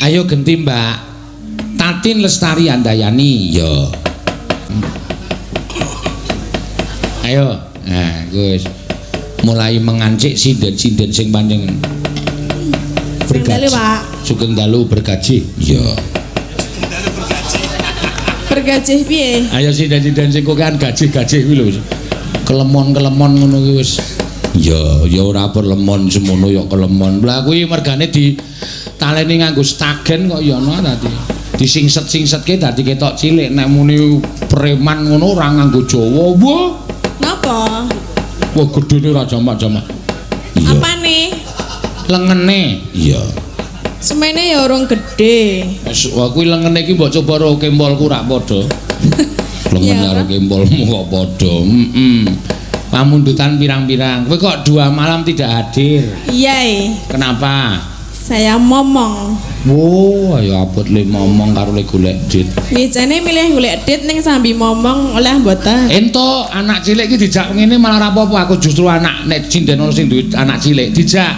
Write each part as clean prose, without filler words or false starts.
Ayo genti, Mbak. Tatin Lestari Handayani. Ya. Ayo. Nah, wis mulai mengancik sinden-sinden sing pancen Sugeng dalu, Pak. Sugeng dalu bergaji. Iya. Bergajih piye? Ayo sinden-sinden sing kokean gajih-gajih kuwi lho. Kelemon-kelemon ngono kuwi wis. Ya, ya ora perlemon semono ya kelemon. Lah kuwi mergane di taleni nganggo stagen kok ya ana dadi. Disingset-singsetke dadi ketok cilik nek muni preman ngono ora nganggo Jawa. Wah, Napa? wah gedene ora jamak-jamak. Iya. Apane? Lengene. Iya. Semene ya urung gedhe. Wis wah kuwi lengene iki mbok coba karo kempolku rak padha. Lengen Iya, karo kempolmu kok padha. Heeh. Pamundutan pirang-pirang. Kowe kok 2 malam tidak hadir? Iya, eh. Kenapa? Saya momong. Wo, ayo abot le momong karo le golek dit. Nggih jane milih golek dit ning sambi momong oleh mboten. Entuk anak cilik iki dijak ngene malah ora apa-apa. Aku justru anak nek sinden ana sing duwe anak cilik dijak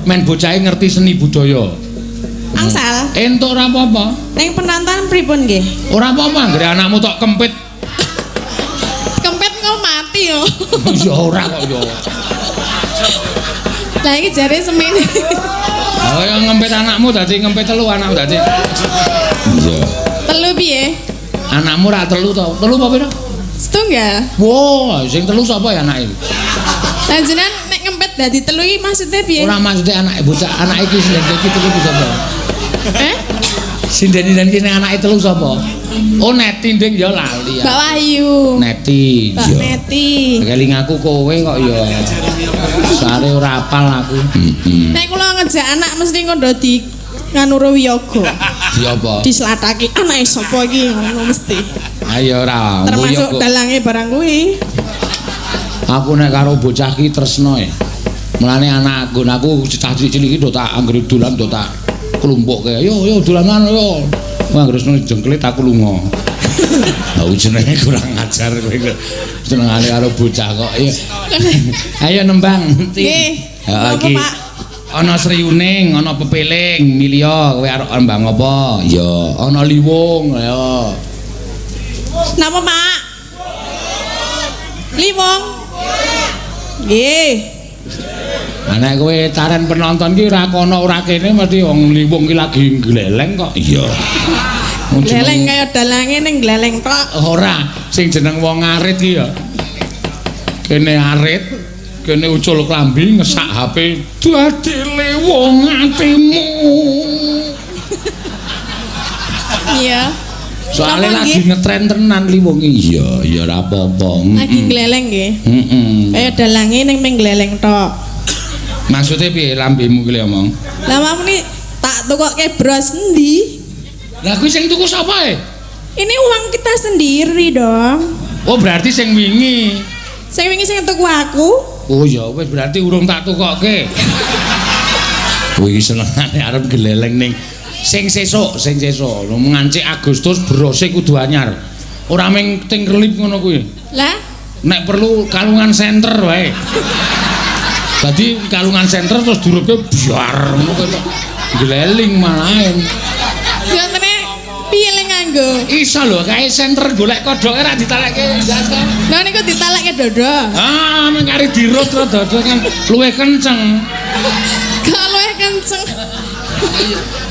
men bocahe ngerti seni budaya. Angsal. Entuk ora apa-apa. Ning penonton pripun nggih? Ora apa-apa anggere anakmu tok kempit. Kempet kok mati yo. Ya ora kok ya. Lah iki jare semene. Oh ya ngempit anakmu dadi ngempit telu anakmu dadi. Iya. Telu piye? Anakmu ra telu to. Telu apa pira? Setunggal. Wah, sing telu sapa ya anake? Lah jenengan nek ngempet dadi telu iki maksudnya piye? Ora maksudnya anak bocah anak iki sinden iki telu ki sapa? Eh? Sinden-sinden iki nek anake telu sapa? Oh Neti nding ya lali ya. Mbak Wahyu. Neti. Mbak iya. Neti. Keling aku kowe kok ya. Sare ora apal aku. Heeh. Nek kula ngejak anak mesti ngondo di nganuro wiyaga. Di apa? Dislataki anake sapa iki ngono mesti. Ayo ora. Termasuk dalange barang kuwi. Aku nek karo bocah ki tresno e. Mulane anak nggon aku cah cilik-cilik iki do tak anggere dolan do tak klumpukke. Yo yo dolanan yo. Wah anggere seneng jengklit aku lunga. Lah jenenge kurang ajar kowe. Senengane karo bocah kok. Ayo. Ayo nembang. Nggih. Heeh Napa, iki. Pak? Ana Sriuning, ana Pepeling, milya kowe arep nembang apa? Ya, ana Liwung, ayo. Napa, Pak? Liwung. Nggih. Lah nek kowe caren penonton ki ora kono ora kene mesti wong Liwung ki lagi gleleng kok. Iya. Wong Gleleng jeneng- kaya dalange ning gleleng tok. Ora, sing jeneng wong arit ki ya. Kene arit, kene ucul klambi ngesak HP, dadi liwung atimu. Iya. Soale Napa lagi nggih? ngetren tenan liwung iki. Iya, ya ora apa-apa. Lagi gleleng nggih. Heeh. Kaya dalange ning ming gleleng tok. Maksudnya piye lambemu ki le omong? Lah mamuni tak tukokke bros endi? Lah kuwi sing tuku sapa e? Ini uang kita sendiri dong. Oh, berarti sing wingi. Sing wingi sing tuku aku. Oh ya wis berarti urung tak tukokke. Kuwi senengane arep gleleng ning sing sesuk, sing sesuk. Lho ngancik Agustus brose kudu anyar. Ora ming ting kelip ngono kuwi. Lah, Nek perlu kalungan senter wae. Dadi kalungan senter terus durupke biar ngono kuwi tok. Gleling malahan. yontene piye le nganggo? Iso lho kae senter golek kodhoke ra ditalekke ndas to. Lah niku ditalekke dodo. Ah, meng kari dirut terus dodo kan luwih kenceng. Gak luwih kenceng.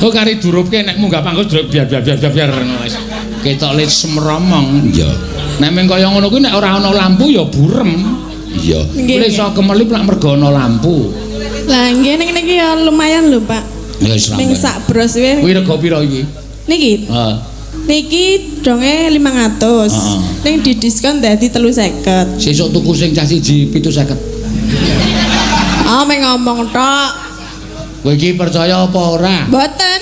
Oh kari durupke nek munggah panggung durup biar biar biar biar biar ngono wis. Ketok le semromong. Iya. Nek meng kaya ngono kuwi nek ora ana lampu ya burem. Iya. Nggih, Kuwi iso kemelip lak mergo ana lampu. Lah nggih ning niki ya lumayan lho, Pak. Ya wis Ning ramai. sak bros kuwi. Kuwi rega pira iki? Niki, Heeh. niki donge 500. Heeh. Ning didiskon dadi 350. Sesuk tuku sing cah siji 750. Oh, meng ngomong tok. Kowe iki percaya apa ora? Mboten.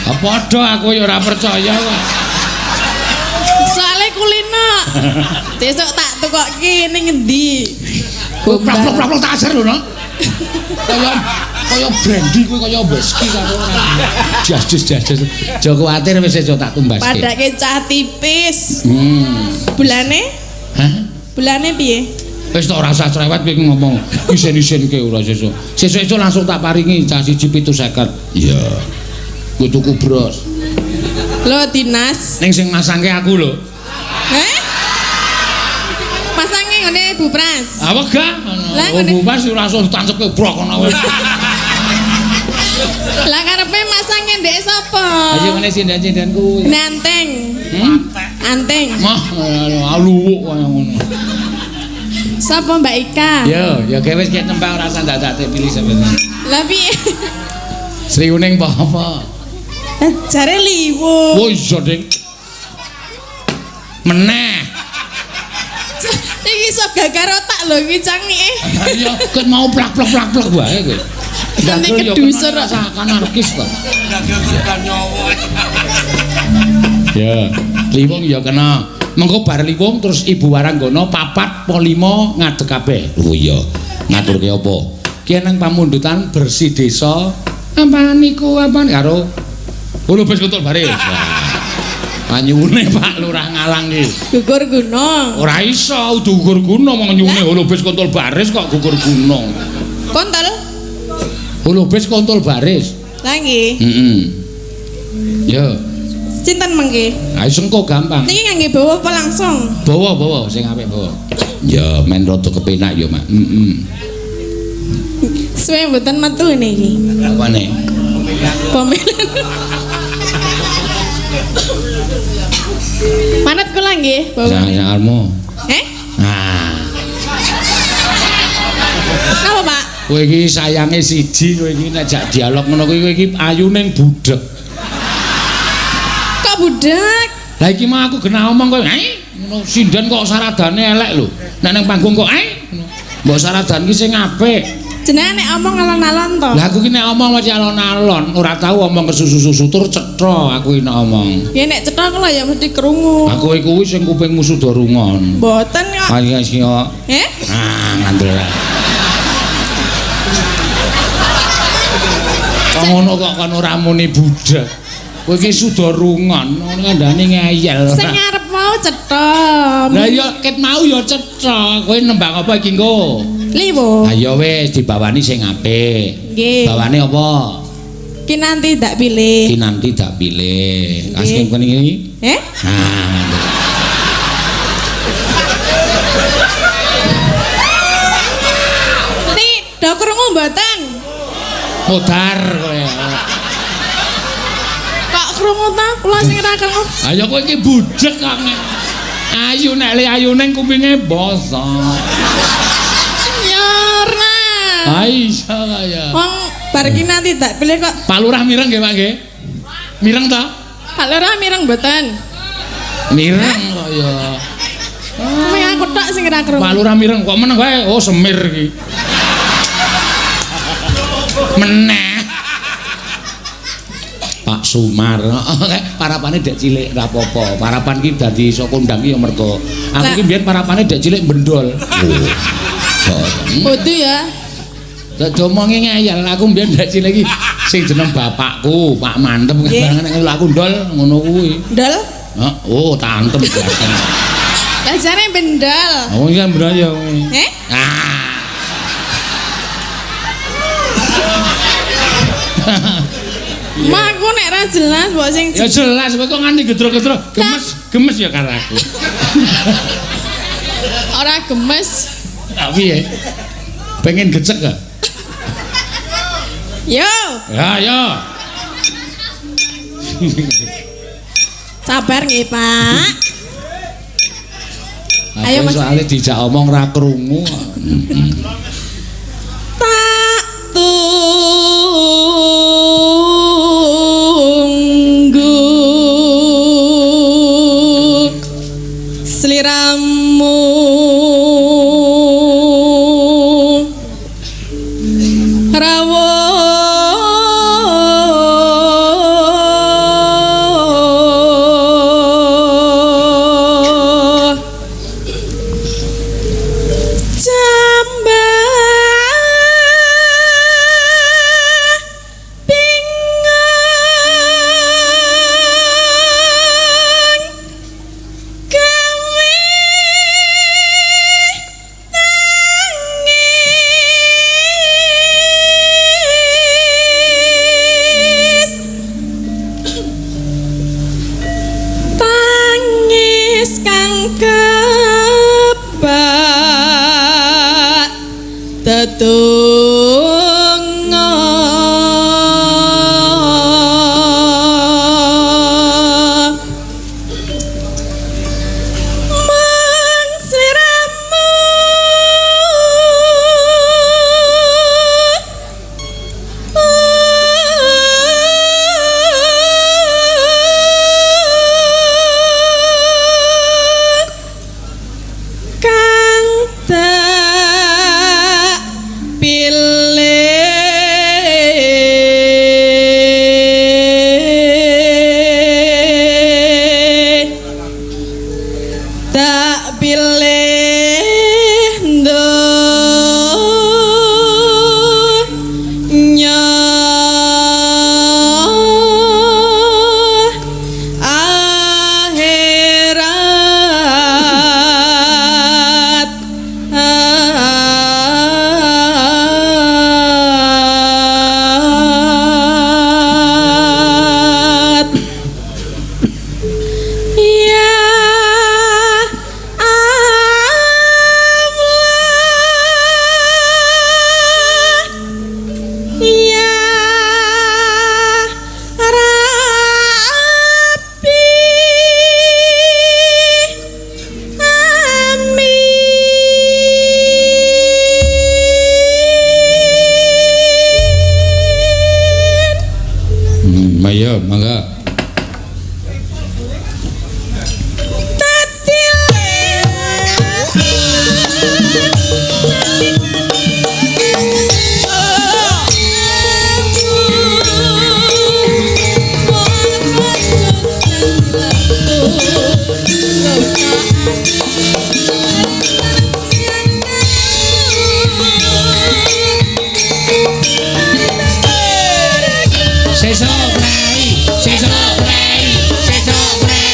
Ah padha aku ya ora percaya kok. Soale kulino. Besok tak tukokke ning ngendi? Kowe plak-plak tak ajar lho, no. Kaya kaya brandy kowe kaya whisky karo ora. Jas jas jas. Aja kuwatir wis aja tak tumbaske. Padake cah tipis. Hmm. Bulane? Hah? Bulane piye? Wis tok ora usah cerewet kowe ngomong isen-isenke ora sesuk. Sesuk-esuk langsung tak paringi cah siji 750. Iya. Nggo tuku bros. Lho dinas. Ning sing masangke aku lho. Heh? Masange ngene Bu Pras. Ah wegah. Lah Oh, Bu Pras langsung tancepke brok ngono wis. Lah karepe masange ndek sapa? Ayo ngene sinden-sindenku. Nanteng. Hmm? Anteng. Mah, luwuk kaya ngono. Sapa Mbak Ika? Yo, ya gawe wis kek nembang ora usah dadak pilih sampeyan. Lah piye? Sri Uning apa apa? Jare liwu. Oh iya, Ding. Meneh. Iki iso gagar otak lho iki cangike. Iya, ket mau plak-plak-plak-plak wae kowe. Nanti Ndagel ya kedusur. kena rasakan anarkis kok. Ndagel korban nyawa. Ya, liwung ya kena. Mengko bar liwung terus Ibu Waranggana 4 apa 5 ngadeg kabeh. Oh iya, ngaturke apa? Ki nang pamundutan bersih desa. Apa niku apa karo Hulu wis kuntul baris. Panyuwune Pak Lurah Ngalang iki. Gugur gunung. Ora iso udu gugur gunung wong nyuwune holobis kontol baris kok gugur gunung. Kontol? Holobis kontol baris. Lah nggih. Heeh. Yo, Sinten mengke? ayo sengko gampang. Niki ngangge bawa apa langsung? Bawa-bawa sing apik bawa. Ya men rada kepenak ya, Mak. Heeh. Suwe mboten metu niki. Apane? Pemilihan. Manut kula nggih, bawa. Sangarmu. Eh? Nah, Napa, Pak? kowe iki sayange siji kowe iki nek jak dialog ngono kuwi kowe iki ayune budhek. Kok budhek? Lah iki mah aku genah omong kowe, "Ai, ngono sinden kok saradane elek lho. Nek nang panggung kok ai." Ngono. Mbok saradan ki sing apik. Jenengan nek omong alon-alon to. Lah aku ki nek omong mesti alon-alon, ora tau omong kesusu-susu tur cetha aku ki nek omong. Ya nek cetha kula ya mesti krungu. Aku iku kuwi sing kupingmu suda rungon. Mboten kok. Ayo sing kok. Eh? Ah, ngandel. Kok ngono kok kon ora muni budhek. Kowe iki suda rungon, ngono kandhane ngeyel. Sing ngarep mau cetha. Lah ya ket mau ya cetha. Kowe nembang apa iki engko? Liwo. Ayo wis dibawani sing apik. Nggih. Bawane apa? Ki nanti tak pilih. Ki nanti tak pilih. Nggih. Asking kene iki. Eh? Nah, Niki do krungu mboten? Modar kowe. Kok krungu ta? Kula sing ora krungu. Ayo kowe iki budhek kok. Ayu nek le ayu ning kupinge bosok. Ya ora. Aisyah kaya. Wong bar ki nanti tak pilih kok. Pak Lurah mireng nggih Pak nggih? Mireng ta? Pak Lurah mireng mboten? Mireng kok ya. Mung aku tok sing ora krungu. Pak Lurah mireng kok meneng wae. Oh semir iki. Meneh. Pak Sumar, parapane dek cilik ora apa-apa. Parapan ki dadi iso kondang ki ya mergo aku ki mbiyen parapane dek cilik bendol. Oh. Kudu ya. Dadi omongi ngeyel aku mbiyen dek cilik iki sing jeneng bapakku, Pak Mantep kadang nek aku ndol ngono kuwi. Ndol? Heeh, oh tantem biasa. Lah jare bendol. Oh iya bendol ya kuwi. Eh? Ah. Mak aku nek ra jelas mbok sing Ya jelas kowe kok nganti gedro-gedro gemes, gemes ya karo aku. Ora gemes. Lah piye? Pengen gecek gak? Yo. Ya, yo. Sabar nggih, Pak. Ayo Mas. Soale dijak omong ra krungu. Tak tunggu sliramu rawuh jambak Dedonga mung sliramu kang tak pilih, tak pilih donya akhirat. Ya Allah, ya Rabbi, amin. Ayo mangga. Dadi Sesuk prei, sesuk prei, sesuk prei.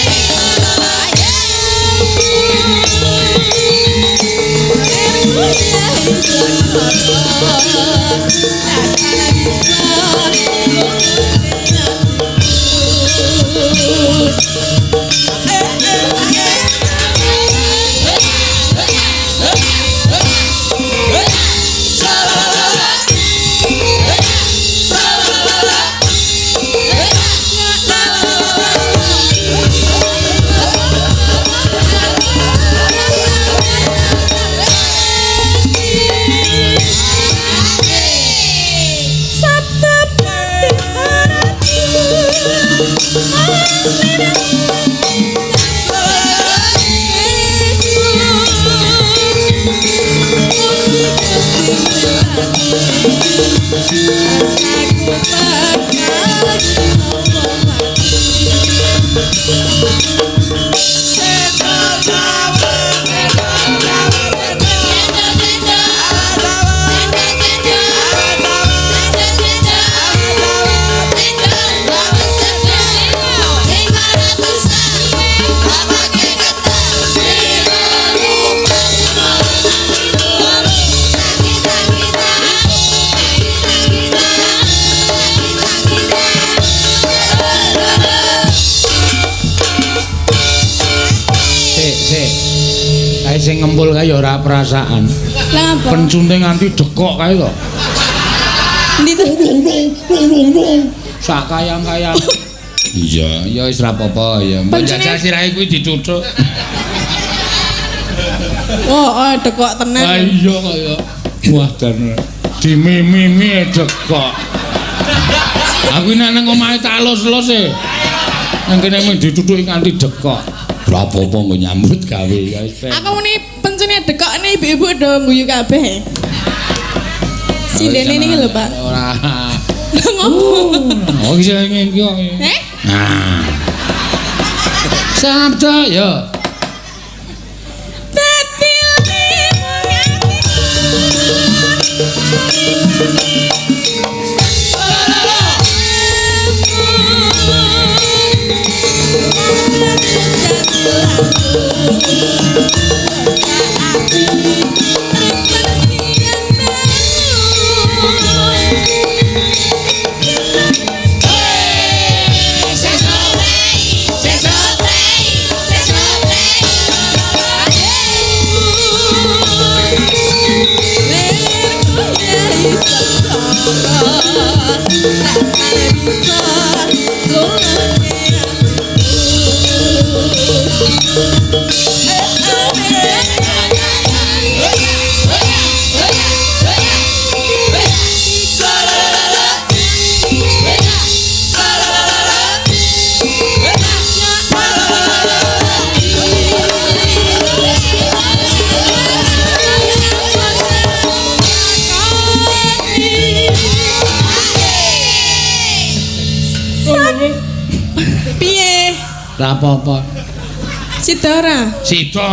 Sik, sik. Kae sing ngempul kae ya ora perasaan. Lah apa? Pencunte nganti dekok kae to. Endi to? Dung dung dung dung dung. Sak kayang-kayang. Iya, ya wis ra apa-apa ya. Mbok Pencune- jajal sirahe kuwi dicucuk. Oh, oh, dekok tenan. Ah iya kaya. Wah dan dimimimi dekok. Aku nek nang omahe tak los-los e. Nang kene mung dicucuki nganti dekok. Ora apa-apa nggo nyambut gawe ya wis. Aku muni pencune dekok ne ibu-ibu do guyu kabeh. Sindene niki lho, Pak. Ora. Lah ngopo? Oh iki sing iki kok. Eh? Nah. Sabda ya. Dadi limung ati. Bisa tulungi Piye? Ora apa-apa. Sida ora? Sida.